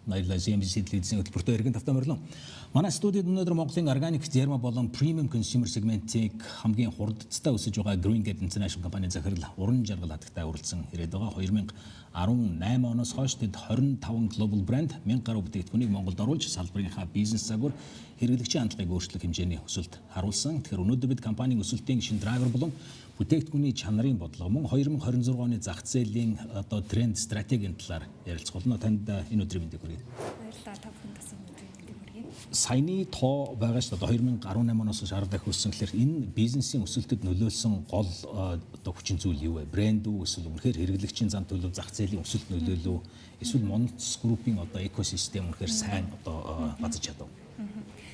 Баярлалаа. CNBC телевизийн хөтөлбөртөө эргэн тавтай морилон. Манай студид өнөөдөр Монголын органик дерма болон премиум consumer сегментийг хамгийн хурдцтай өсөж байгаа Green Gate International компани захирал Уран Жаргал хатагтай хүрэлцэн ирээд байгаа. 2018 оноос хойш тэд 25 global брэнд, 1000 гаруй бүтээгдэхүүнийг Монголд оруулж, салбарынхаа бизнес загвар, хэрэглэгчийн хандлагыг өөрчлөх хэмжээний өсөлт харуулсан. Тэгэхээр өнөөдөр бид компанийн өсөлтийн шинэ драйвер болон бүтээгдэхүүний чанарын бодлого, мөн 2026 оны зах зээлийн одоо тренд, стратегийн талаар ярилцах болно. Танд энэ өдрийн мэндийг хүргэе. Баярлалаа. Та бүхэнд бас энэ өдрийн мэндийг хүргэе. Саяны тоо байгаа шүү дээ. 2018 оноос хойш 10 дахин өссөн гэхээр энэ бизнесийн өсөлтөд нөлөөлсөн гол одоо хүчин зүйл юу вэ? Брэнд үү, эсвэл үнэхээр хэрэглэгчийн зан төлөв, зах зээлийн өсөлт нөлөөлөө, эсвэл Моноц группийн одоо экосистем үнэхээр сайн одоо базаж чадав?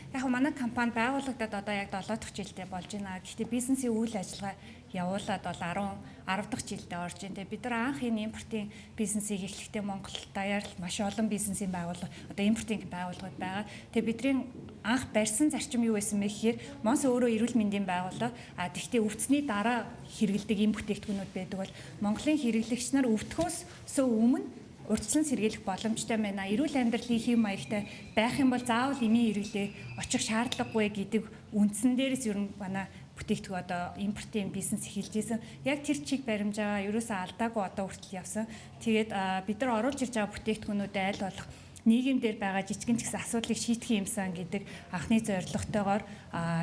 Яг манай компани байгуулагдаад одоо яг 7 дахь жилдээ болж байна. Гэхдээ бизнесийн үйл ажиллагаа явуулаад бол 10 дахь жилдээ орж байна. Тэгээ бид нар анх энэ импортын бизнесийг эхлэхдээ Монгол даяар л маш олон бизнесийн байгууллага, одоо импортын байгууллагууд байгаа. Тэгээ бидний анх барьсан зарчим юу байсан бэ гэхээр Монс өөрөө эрүүл мэндийн байгууллага. А тэгвэл өвдсөний дараа хэрэглэдэг ийм бүтээгдэхүүнүүд байдаг бол Монголын хэрэглэгч нар өвдөхөөс өмнө урьдчилан сэргийлэх боломжтой байна. Эрүүл амьдралын хэв маягтай байх юм бол заавал эмийн хэрэглээ очих шаардлагагүй гэдэг үндсэн дээрээс ер нь манай бүтээгдэхүүн, одоо импортын бизнес эхэлж исэн. Яг тэр чиг баримжаа ерөөсөө алдаагүй одоо хүртэл явсан. Тэгээд бид нар оруулж ирж байгаа бүтээгдэхүүнүүдээ аль болох нийгэм дээр байгаа жижигэн ч гэсэн асуудлыг шийдэх юмсан гэдэг анхны зорилготойгоор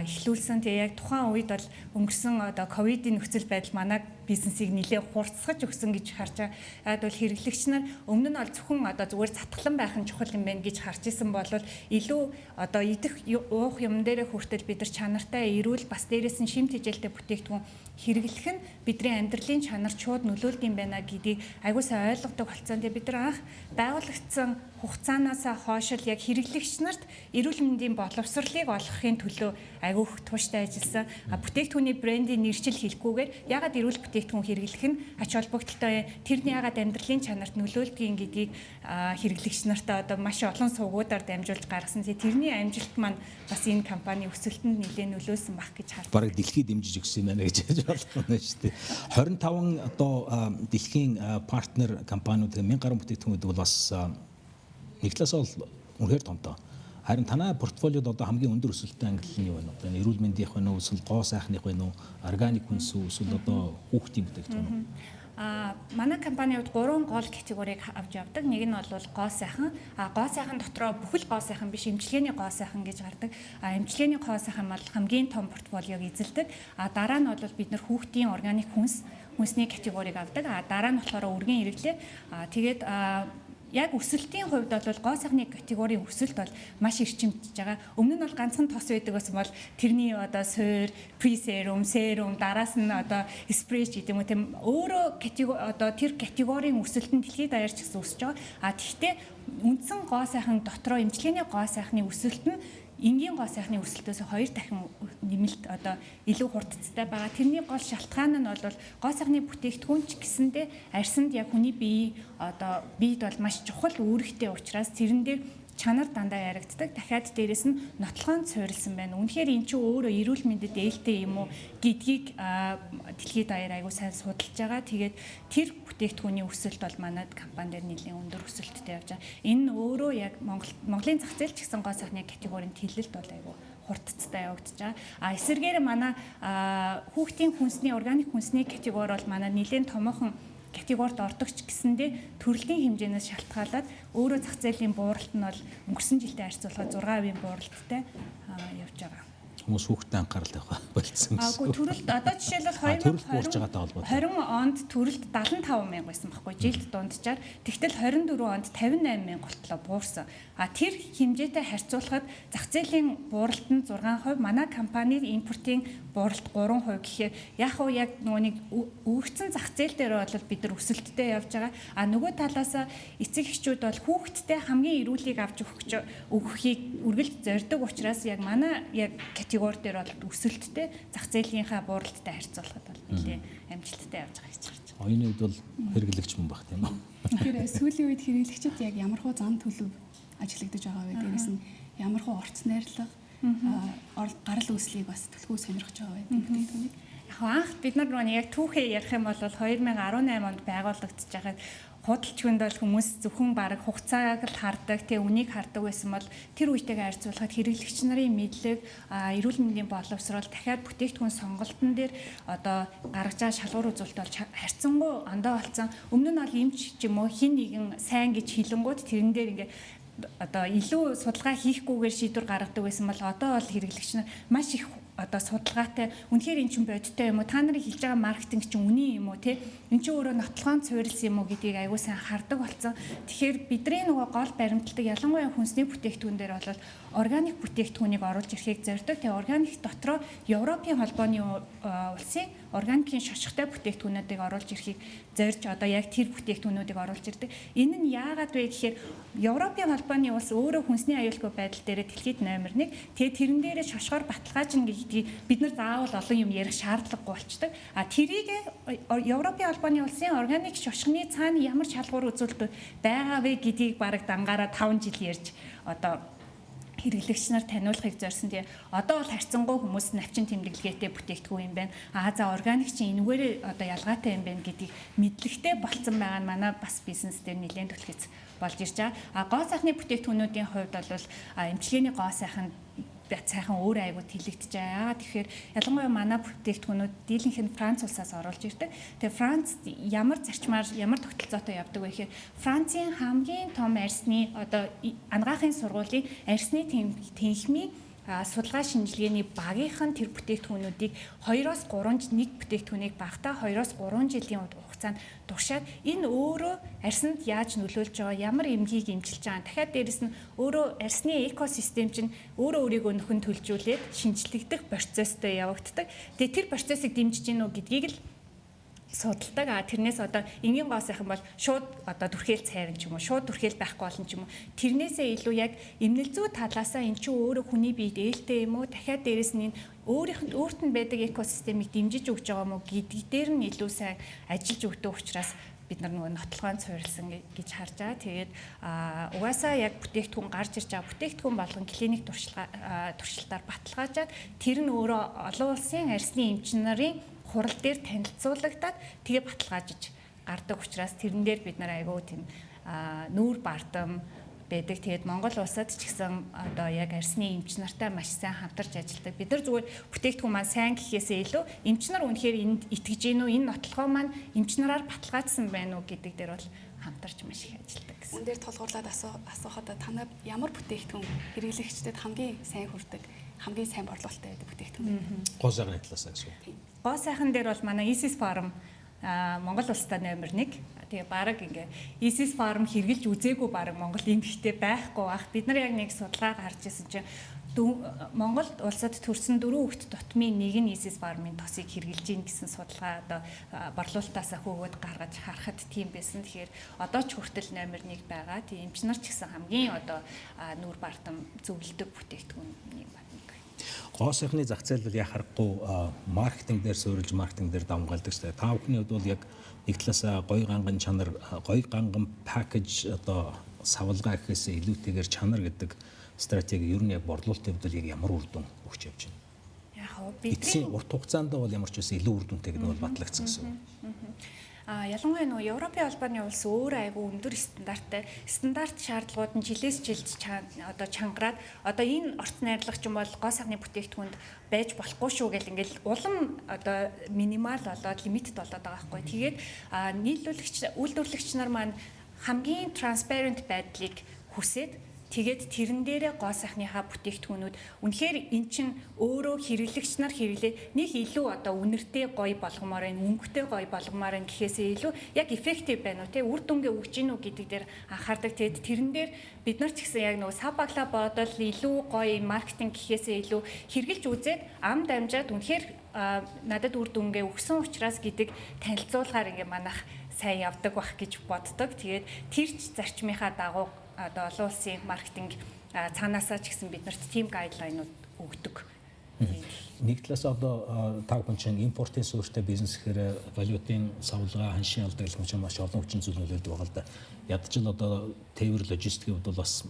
эхлүүлсэн. Тэгээ яг тухайн үед бол өнгөрсөн одоо ковидын нөхцөл байдал манай бизнесийг нэлээд хурцсгаж өгсөн гэж харж байгаа. Яг бол хэрэглэгч нар өмнө нь бол зөвхөн одоо зүгээр цатгалан байх нь чухал юм байна гэж харж исэн бол илүү одоо идэх уух юм дээрээ хүртэл бид нар чанартай, эрүүл, бас дээрээс нь шим тэжээлтэй бүтээгдэхүүн хэрэглэх нь бидний амьдралын чанарт шууд нөлөөлдөг юм байна гэдгийг аягүй сайн ойлгодог болсон. Тэгээ бид нар анх байгуулагдсан хугацаанаас хойш л яг хэрэглэгч нарт эрүүл мэндийн боловсролыг олгохын төлөө аягүй их тууштай ажилласан. А бүтээгдэхүүний брендийн нэршил хэлэхгүйгээр ягаад эрүүл бүтээгдэхүүн хэрэглэх нь ач холбогдолтой, тэрний ягаад амьдралын чанарт нөлөөлдгийг гэдгийг хэрэглэгч нартаа одоо маш олон сувгуудаар дамжуулж гаргасан. Тэгээ тэрний амжилт маань бас энэ компани өсөлтөнд нэлээд нөлөөлсөн байх гэж харж. Бараг дэлхийд дэмжиж өгсөн юм байна гэж хэлж болох юм шүү дээ. 25 одоо дэлхийн партнер компаниуд, 1000 гаруй бүтээгдэхүүн гэдэг бол бас нэг талаас бол үнэхээр томтой. Харин танай портфолиод одоо хамгийн өндөр өсөлттэй ангилал нь юу вэ? Одоо эрүүл мэндийнх байна уу, эсвэл гоо сайхных байна уу, органик хүнс үү, эсвэл одоо хүүхдийн бүтээгдэхүүн үү? А манай компани хувьд гурван гол категорийг авч явдаг. Нэг нь бол гоо сайхан. А гоо сайхан дотроо бүхэл гоо сайхан биш, эмчилгээний гоо сайхан гэж гардаг. А эмчилгээний гоо сайхан бол хамгийн том портфолиог эзэлдэг. А дараа нь бол бид нар хүүхдийн органик хүнсний категорийг авдаг. А дараа нь болохоор өргөн хэрэглээ. А тэгээд яг өсөлтийн хувьд бол гоо сайхны категорийн өсөлт бол маш эрчимжиж байгаа. Өмнө нь бол ганцхан тос байдаг байсан бол тэрний одоо суур, pre-serum, serum, дараас нь одоо спрей ч гэдэг юм уу, тийм өөрөө категори, одоо тэр категорийн өсөлт нь дэлхийд даяар ч гэсэн өсөж байгаа. А тэгвэл үндсэн гоо сайхан дотроо эмчилгээний гоо сайхны өсөлт нь энгийн гоо сайхны өсөлтөөс хоёр дахин нэмэлт, одоо илүү хурдцтай байгаа. Тэрний гол шалтгаан нь бол гоо сайхны бүтээгдэхүүн ч гэсэндээ арьсанд, яг хүний бие, одоо биед бол маш чухал үүрэгтэй учраас тэрэн дээр чанар дандаа яригддаг. Дахиад дээрэс нь нотлохоонд суурилсан байна. Үнэхээр эн чинь өөрөө эрүүл мэндэд ээлтэй юм уу гэдгийг дэлхийд даяар аягүй сайн судалж байгаа. Тэгээд тэр бүтээгдэхүүний өсөлт бол манай компани дээр нэлээд өндөр өсөлттэй явж байгаа. Энэ нь өөрөө яг Монголын зах зээл ч гэсэн гоо сайхны категорийн тэлэлт бол аягүй хурдцтай явагдаж байгаа. А эсвэргээр манай хүүхдийн хүнсний, органик хүнсний категори бол манай нэлээд томоохон категорид ордог ч гэсэндээ төрөлтийн хэмжээнээс шалтгаалаад өөрөө зах зээлийн бууралт нь бол өнгөрсөн жилтэй харьцуулахад 6% бууралттай явж байгаа. Хүмүүс хүүхдэд анхаарал тавих болцсон гэсэн. Аагүй, төрөлт одоо жишээлбэл 2020 буурж байгаатай холбоотой. 20 онд төрөлт 75 мянга байсан байхгүй, жилд дунджаар. Тэгтэл 24 онд 58 мянга болтлоо буурсан. А тэр хэмжээтэй харьцуулахад зах зээлийн бууралт нь 6%, манай компани импортын бууралт 3% гэхээр яг уу яг нөгөө нэг өгөгдсөн зах зээл дээр бол бид нар өсөлттэй явж байгаа. А нөгөө талаас эцэг эхчүүд бол хүүхэдтэй хамгийн эрүүлийг авч өгөхийг үргэлж зорддог учраас яг манай яг категори дээр бол өсөлттэй, зах зээлийнхаа бууралттай харьцуулахад бол нэлээд амжилттай явж байгаа гэж харж байна. Оюуны үед бол хэрэглэгч мөн байх, тийм үү? Тэгэхээр сүүлийн үед хэрэглэгчид яг ямар хуу зан төлөв ажиглагдаж байгаа вэ? Дээрээс нь ямар хуу орц найрлага, гарал үүслийг бас түлхүү сонирхож байгаа вэ бүтээгдэхүүнийг? Яг анх бид нар нөгөө яг түүхээ ярих юм бол 2018 онд байгуулагдаж байхад Худалчгүнд бол хүмүүс зөвхөн бараг хугацааг л хардаг, тэг үнийг хардаг байсан бол тэр үетэйгээ харьцуулахад хэрэглэгч нарын мэдлэг, эрүүл мэндийн боловсрол, дахиад бүтээгдэхүүн сонголтон дээр одоо гаргаж байгаа шалгуур үзүүлэлт бол харьцангуй ондоо болсон. Өмнө нь бол эмч ч юм уу хин нэгэн сайн гэж хэлэнгууд тэрэн дээр ингээ одоо илүү судалгаа хийхгүйгээр шийдвэр гаргадаг байсан бол одоо бол хэрэглэгч нар маш их одоо судалгаатай, үнэхээр эн чинь бодиттой юм уу, та нарын хэлж байгаа маркетинг чинь үнэн юм уу, те, эн чинь өөрөө нотлогоон суурилсан юм уу гэдгийг аягүй сайн хардаг болсон. Тэгэхээр бидний нөгөө гол баримталдаг, ялангуяа хүнсний бүтээгдэхүүн дээр бол органик бүтээгдэхүүнийг оруулж ирэхийг зорддог. Тэгээ органик дотроо Европын холбооны улсын органикийн шошготой бүтээгдэхүүнүүдийг оруулж ирэхийг зорж, одоо яг тэр бүтээгдэхүүнүүдийг оруулж ирдэг. Энэ нь яагаад вэ гэхээр Европын холбооны улс өөрөө хүнсний аюулгүй байдал дээр дэлхийд номер 1. Тэгээ тэрэн дээрээ шошгоор баталгаажна гэдгийг бид нар заавал олон юм ярих шаардлагагүй болчдөг. А тэрийг Европын холбооны улсын органик шошгоны цаана ямар шалгуур үзүүлэлт байгаа вэ гэдгийг бараг дангаараа 5 жил ярьж одоо хэрэглэгч нар таниулахыг зорьсон. Тэгээ одоо бол харьцангуй хүмүүс навчин тэмдэглэгээтэй бүтээгдэхүүн юм байна. Аа, за, органик чинь энүүгээрээ одоо ялгаатай юм байна гэдгийг мэдлэгтэй болцсон байгаа нь манай бас бизнес дээр нэлээд түлхэц болж ирж байгаа. А гоо сайхны бүтээгдэхүүнүүдийн хувьд бол эмчилгээний гоо сайхан сайхан өөр айгуу тэлэгдэж байгаа. Яагаад тэгэхээр ялангуяа манай бүтээгдэхүүнүүд дийлэнх нь Франц улсаас оруулж ирдэг. Тэгээ Францд ямар зарчмаар, ямар тогтолцоотой явдаг вэ гэхээр Францын хамгийн том арьсны одоо анагаахын сургуулийн арьсны тэнхимийн судалгаа шинжилгээний багийнхан тэр бүтээгдэхүүнүүдийг 2-оос 3, нэг бүтээгдэхүүнийг багтаа 2-оос 3 жилийн хугацаанд туршаад, энэ өөрөө арьсанд яаж нөлөөлж байгаа, ямар эмгийг эмчилж байгаа. Дахиад дээрэс нь өөрөө арьсны экосистем чинь өөрөө өөрийгөө нөхөн төлжүүлээд шинжлэгдэх процесстэй явагддаг. Тэгээ тэр процессыг дэмжиж гинүү гэдгийг л судалдаг. А тэрнээс одоо энгийн гоо сайхан бол шууд одоо түрхэл цайран ч юм уу, шууд түрхэл байхгүй болно ч юм уу. Тэрнээсээ илүү яг эмнэл зүй талаасаа эн чинь өөрөө хүний биед ээлтэй юм уу? Дахиад дээрэс нь энэ өөрийнх нь өөрт нь байдаг экосистемийг дэмжиж өгч байгаа юм уу гэдэг дээр нь илүү сайн ажиллаж өгдөг учраас бид нар нөгөө нотлогоон суурилсан гэж харж байгаа. Тэгээд угаасаа яг бүтээгдэхүүн гарч ирж байгаа бүтээгдэхүүн болгон клиник туршилтаар баталгаажаад, тэр нь өөрөө олон улсын арьсны эмч нарын хурал дээр танилцуулагдаад, тэгээ баталгаажиж гардаг учраас тэрэн дээр бид нар айгүй тийм нүүр бардам байдаг. Тэгээд Монгол улсад ч гэсэн одоо яг арьсны эмч нартай маш сайн хамтарч ажилладаг. Бид нар зүгээр бүтээгдэхүүн маань сайн гэхээсээ илүү эмч нар үнэхээр энд итгэж гин үү, энэ нотлогоо маань эмч нараар баталгаажсан байна уу гэдэг дээр бол хамтарч маш их ажилладаг гэсэн. Үн дээр тулгуурлаад асуухад танай ямар бүтээгдэхүүн хэрэглэгчдэд хамгийн сайн хүрдэг, хамгийн сайн борлуулалттай байдаг бүтээгдэхүүн вэ? Гоо сайхны талаас гэсэн үг. Гоо сайхан дээр бол манай Isis Farm Монгол улстай номер 1. Тэгээ бараг ингээ Isis Farm хэрэгжилж үзээгүй бараг Монгол эмэгтэй байхгүй бах. Бид нар яг нэг судалгаа гарч ирсэн чинь Монгол улсад төрсэн дөрвөн хүүхэд тутмын нэг нь Isis Farm-ын тосыг хэрэглэж гин гэсэн судалгаа одоо борлуулалтаасаа хөөгөөд гаргаж харахад тийм байсан. Тэгэхээр одоо ч хүртэл номер 1 байгаа. Тийм, эмч нар ч гэсэн хамгийн одоо нүүр бардам зөвлөдөг бүтээгдэхүүн нэг байна. Гоо сайхны зах зээл бол яа харахгүй маркетинг дээр суурилж, маркетинг дээр давамгайлдаг шүү дээ. Та бүхний хувьд бол яг нэг талаасаа гоё ганган чанар, гоё ганган package, одоо савлгаа гэхээс илүүтэйгээр чанар гэдэг стратеги ер нь яг борлуулалтын хувьд бол яг ямар үр дүн өгч явж байна? Яг хоо бидний урт хугацаанд бол ямар ч байсан илүү үр дүнтэй гэдэг нь бол батлагдсан гэсэн үг. А ялангуяа нөгөө Европын холбооны улс өөрөө айгүй өндөр стандарттай. Стандарт шаардлагууд нь жилээс жилд одоо чангараад, одоо энэ орц найрлага ч юм бол гоо сайхны бүтээгдэхүүнд байж болохгүй шүү гэл ингээл улам одоо минимал болоод, limited болоод байгаа байхгүй. Тэгээд нийлүүлэгч, үйлдвэрлэгч нар маань хамгийн transparent байдлыг хүсээд, тэгээд тэрэн дээрээ гоо сайхныхаа бүтээгдэхүүнүүд үнэхээр эн чин өөрөө хэрэглэгч нар хэрэглээ нэг илүү одоо үнэртэй гоё болгомоор байна, өнгөтэй гоё болгомоор байна гэхээсээ илүү яг effective байна уу, те, үр дүнгээ өгч гин үү гэдэг дээр анхаардаг. Тэгээд тэрэн дээр бид нар ч гэсэн яг нөгөө сав баглаа бодол, илүү гоё маркетинг гэхээсээ илүү хэрэглэж үзээд, ам дамжаад үнэхээр надад үр дүнгээ өгсөн учраас гэдэг танилцуулгаар ингээ манайх сайн явдаг бах гэж боддог. Тэгээд тэр ч зарчмынхаа дагуу одоо олон улсын маркетинг цаанаасаа ч гэсэн биднэрт тийм guideline ууд өгдөг. Нэг талаас одоо та бүхэн чинь импортын суурьтай бизнес гэхээр валютын савлгаа, ханшийн алдагдал чинь маш олон хүчин зүйл нөлөөлдөг байгаа л да. Ядчил одоо тээвэр логистикийн хувьд бол бас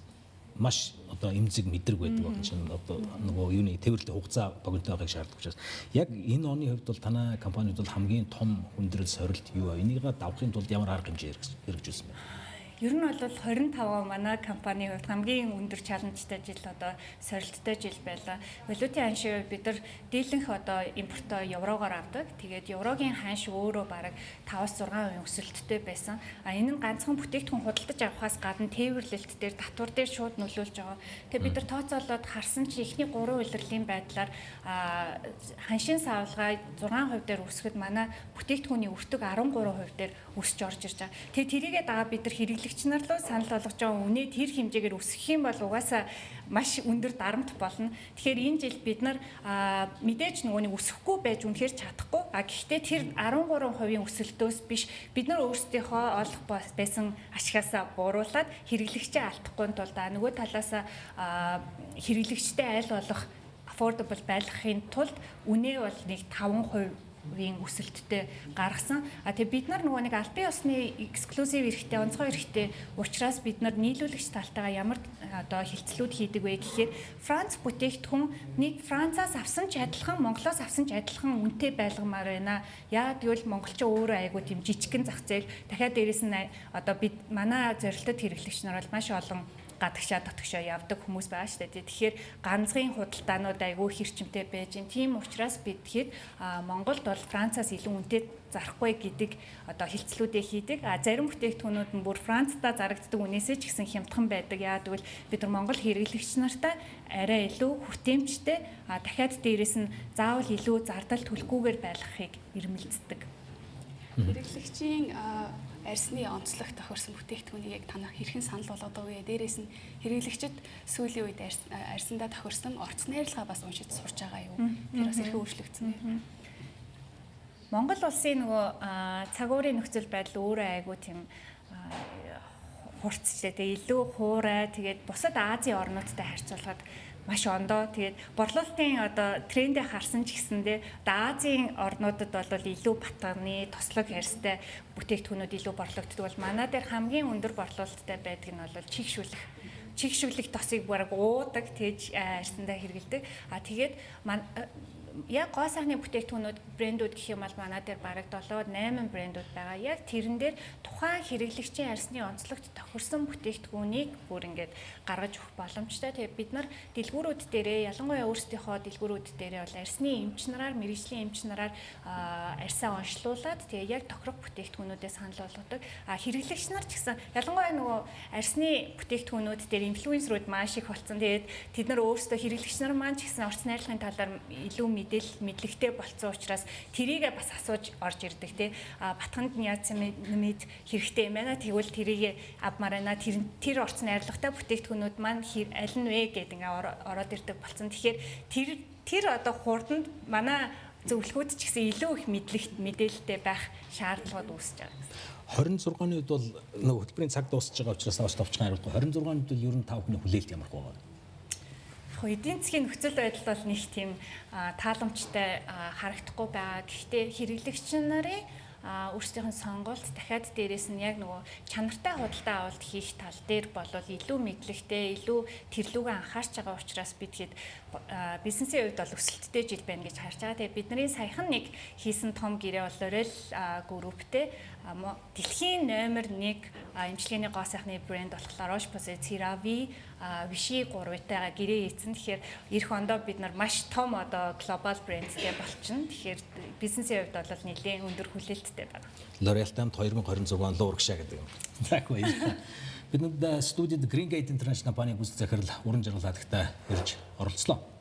маш одоо эмзэг мэдрэг байдаг байна чинь одоо нөгөө юуны тээвэрлэлийн хугацаа богинотой байхыг шаарддаг учраас яг энэ оны хувьд бол танай компанид бол хамгийн том хүндрэл сорилт юу вэ? Энийгээ давахын тулд ямар арга хэмжээ хэрэгжүүлсэн бэ? Ер нь бол 25 он манай компанийн хувьд хамгийн өндөр challenge тай жил, одоо сорилттой жил байлаа. Валютын ханшийн хувьд бид нар дийлэнх одоо импортоо еврогоор авдаг. Тэгээд еврогийн ханш өөрөө бараг 5-6% өсөлттэй байсан. А энэ нь ганцхан бүтээгдэхүүн худалдаж авахаас гадна тээвэрлэлт дээр, татвар дээр шууд нөлөөлж байгаа. Тэгээд бид нар тооцоолоод харсан чинь эхний 3 улирлын байдлаар ханшийн савлгаа 6% дээр өсөхөд манай бүтээгдэхүүний өртөг 13% дээр өсөж орж ирж байгаа. Тэгээд тэрийгээ дагаа бид нар хэрэглэгч нар руу санал болгож байгаа үнэ тэр хэмжээгээр өсөх юм бол угаасаа маш өндөр дарамт болно. Тэгэхээр энэ жил бид нар мэдээж нөгөө нэг өсөхгүй байж үнэхээр чадахгүй. А гэхдээ тэр 13% өсөлтөөс биш, бид нар өөрсдийнхөө олох байсан ашгаасаа бууруулад хэрэглэгчээ алдахгүй тулд, нөгөө талаасаа хэрэглэгчтэй аль болох affordable байлгахын тулд үнэ бол нэг 5% ийн өсөлттэй гаргасан. А тэгээ бид нар нөгөө нэг албан ёсны exclusive эрхтэй, онцгой эрхтэй учраас бид нар нийлүүлэгч талтайгаа ямар одоо хэлцлүүд хийдэг вэ гэхээр Франц бүтээгдэхүүн нэг Францаас авсан ч адилхан, Монголоос авсан ч адилхан үнэтэй байлгамаар байна. Яагаад гэвэл монголчин өөрөө айгүй тийм жижигхэн зах зээл. Дахиад дээрэс нь одоо бид манай зорилтод хэрэглэгч нар бол маш олон гадагшаа дотгошоо явдаг хүмүүс байгаа шүү дээ. Тэгэхээр ганцхан худалдаанууд айгүй хэрчмтэй байж гин. Тийм учраас бид хэд Монголд бол Францаас илүү үнэтэй зарахгүй гэдэг одоо хэлцлүүдээ хийдэг. А зарим бүтээгдэхүүнүүд нь бүр Францдаа зарагддаг үнээсээ ч гэсэн хямдхан байдаг. Яагаад гэвэл бид нар Монгол хэрэглэгч нартай арай илүү хүртээмжтэй, а дахиад дээрэс нь заавал илүү зардал төлөхгүйгээр байлгахыг эрмэлздэг. Хэрэглэгчийн арьсны онцлог тохирсон бүтээгдэхүүнийг яг танах хэрхэн санал болгодог вэ? Дээрээс нь хэрэглэгчид сүүлийн үед арьсандаа тохирсон орц найрлагаа бас уншиж сурч байгаа юу? Тэр бас хэрхэн өөрчлөгдсөн бэ? Монгол улсын нөгөө цаг уурын нөхцөл байдал өөрөө айгүй тийм хурцтай, тэгээ илүү хуурай, тэгээд бусад Азийн орнуудтай харьцуулахад маш ондоо. Тэгээд борлуулалтын одоо трендээ харсан ч гэсэндээ одоо Азийн орнуудад бол илүү батганы тослог арьстай бүтээгдэхүүнүүд илүү борлогддог бол манай дээр хамгийн өндөр борлуулалттай байдаг нь бол чийгшүүлэх чийгшүүлэх тосыг бараг уудаг, тэгж арьсандаа хэрэглэдэг. А тэгээд яг гоо сайхны бүтээгдэхүүнүүд, брэндүүд гэх юм бол манай дээр бараг 7 8 брэндүүд байгаа. Яг тэрэн дээр тухайн хэрэглэгчийн арьсны онцлогт тохирсон бүтээгдэхүүнийг бүр ингээд гаргаж өгөх боломжтой. Тэгээд бид нар дэлгүүрүүд дээрээ, ялангуяа өөрсдийнхөө дэлгүүрүүд дээрээ бол арьсны эмч нараар, мэргэжлийн эмч нараар арьсаа онцлуулад тэгээ яг тохирох бүтээгдэхүүнүүдээ санал болгодог. А хэрэглэгч нар ч гэсэн ялангуяа нөгөө арьсны бүтээгдэхүүнүүд дээр инфлюенсерүүд маш их болсон. Тэгээд тэд нар өөрсдөө, хэрэглэгч нар маань ч гэсэн орц найрлагын талаар илүү мэдээлэл мэдлэгтэй болцсон учраас тэрийгээ бас асууж орж ирдэг, тий. А батганд нь niacinamide хэрэгтэй юм байна. Тэгвэл тэрийгээ авмаар байна. Тэр тэр орц найрлагатай бүтээгдэхүүнүүд маань аль нь вэ гэдэг ингээ ороод ирдэг болсон. Тэгэхээр тэр тэр одоо хурданд манай зөвлөхүүд ч гэсэн илүү их мэдлэгт мэдээлэлтэй байх шаардлагууд үүсэж байгаа гэсэн. 26 оны үед бол нөгөө хөтөлбөрийн цаг дуусч байгаа учраас бас товчхон хариулахгүй. 26 оны үед бол ер нь та бүхний хүлээлт ямар байгаа вэ? Яг эдийн засгийн нөхцөл байдал бол нэг тийм тааламжтай харагдахгүй байгаа. Гэхдээ хэрэглэгч нарын өөрсдийнх нь сонголт, дахиад дээрэс нь яг нөгөө чанартай худалдаа авалт хийх тал дээр болвол илүү мэдлэгтэй, илүү тэрлүүгээ анхаарч байгаа учраас бид хэд бизнесийн хувьд бол өсөлттэй жил байна гэж харж байгаа. Тэгээ бидний саяхан нэг хийсэн том гэрээ бол L'Oreal Group-тэй дэлхийн номер 1 эмчилгээний гоо сайхны брэнд болох La Roche-Posay, CeraVe, Vichy гурвтайгаа гэрээ хийсэн. Тэгэхээр ирэх ондоо бид нар маш том одоо глобал брэндтэй болчихно. Тэгэхээр бизнесийн хувьд бол нэлээд өндөр хүлээлттэй байна. L'Oreal-тай хамт 2026 он руу урагшаа гэдэг юм. За, баярлалаа. Бидэнд студид Green Gate International компани гүйцэтгэх захирал Уран Жаргал хадагтай ирж оролцлоо.